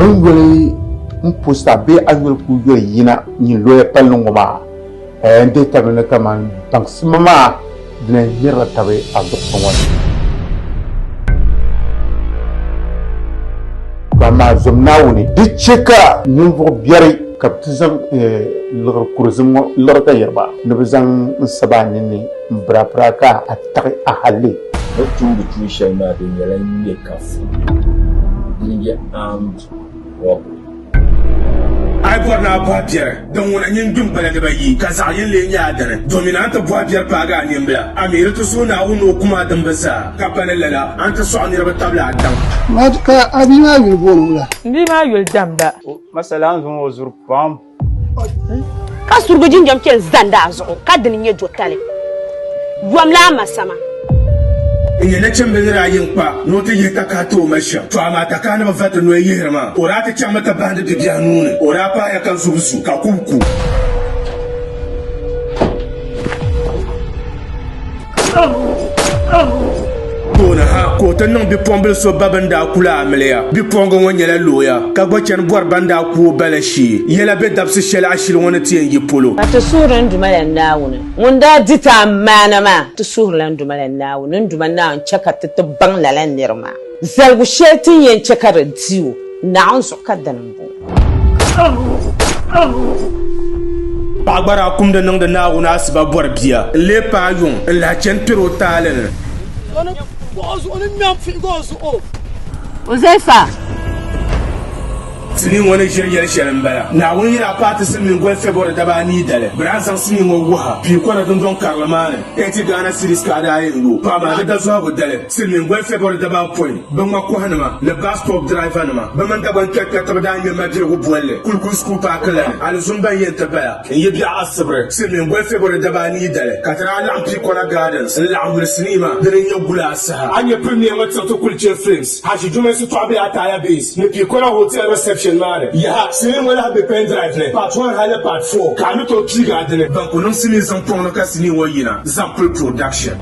ni yoli n posta bee a yoli ku yoli yina nyin loya palli ŋɔ maa n dihi tabili ni kamani baŋsima maa dina n-ŋmɛrila tabi a zuɣusa ŋɔ ni. To amaa zom Naawuni, di chɛ ka ninvuɣ biɛri ka bɛ ti zaŋ liɣiri kuri zim ŋɔ liɣiri ka yɛri ba ni bɛ zaŋ n sab a ninni m-birabira ka a taɣi a halli. Bɛ tumdi tuun shɛli maa di nyɛla ŋmɛ ka fu, dini n-nyɛ armed robbery. A yi bɔri ni a bɔhi biɛri, din ŋuna nyin gbim bala dibayi, ka zaɣ yini lee nyɛ a dini. Domina a ni ti bɔhi biɛri paagi a nimbila, a mi di ti suhi Naawuni ni o kum a dimba zaa, ka pa ni lala, a ni ti sɔɣi niriba tabili a daŋ. Mat, ka a bia maa yuli booni wula? M bia maa yuli Damda. Masala n zaŋ o zuri pam. Ka surugu jinjam chɛ n-zandi a zuɣu, ka dini nyɛ dotali. Yomla a ma sama. N nyɛ nachimbil ni daa yi n-kpa ni o ti yihi takahi ti o ma shɛm. Tɔ amaa takahi ni bi va ti noya yihiri maa, o daa ti chaŋmi ti bahindi bibiɛhi nuu ni. O daa pahiya ka zubu zu, ka kubu ku. Tooni ha ka o ti niŋ bipuɣimbil so ba bɛn daa kul a amiliya. Bipuɣiŋga ŋɔ nyɛla looya, ka gba chani bɔri ban daa ku o ba la shee. Yɛla be dabisi shɛli ashili ŋɔ ni ti yɛn yi polo. Ka ti suhiri n Duuma la Naawuni ŋun daa di ti amaana maa. Ti suhirila n Duuma la Naawuni ni n Duuma Naawuni chɛ ka ti ti baŋ lala nir maa zaligu shɛli ti ni yɛn chɛ ka di di o Naawuni zuɣu ka dini m-bɔŋɔ. Paɣa gba daa kumdi niŋdi Naawuni asiba bɔri bia n-lee paai yuŋ n-lahi chani kpɛri o taali ni. Uzaifa! Sinii ŋɔ ni ʒiri yɛli shɛli m-bala. Naawuni yi daa paai ti silimiin goli February daba anii dali, bɛ daa zaŋ sinii ŋɔ wuhi pii kɔna dundɔŋ karili maa ni, 80 Ghana cedis ka a daa yɛn yo. Paɣa maa di da zɔhigu dali, silimiin goli February daba apɔin, bɛ ŋma kɔhinima ni bus stop driver nima, bɛ mini Dagbaŋ kpɛrikpɛritiba daa ŋme mabiligu bolli Kulikuli School paaki la ni. Alizumba n-yɛn ti bala n-yi biɛɣu asibiri, silimiin goli February daba anii dali, ka ti daa laɣim pii kɔna Gardens n-laɣim yuli sinii maa, dini n-nyɛ Gulaa saha. A nya premier ŋɔ tiɣiti Kulichɛ Films. Haji Jume sitɔɣu be Ataya Base ni Picona Hotel reception maa ni. Yaha, sinii ŋɔ lahi be pen drive ni, part 1 hali ni part 4, ka a ni tooi piigi a dini. Ban ku niŋ sinii zaŋ kɔŋ ni ka sinii ŋɔ yina, Zampul Production.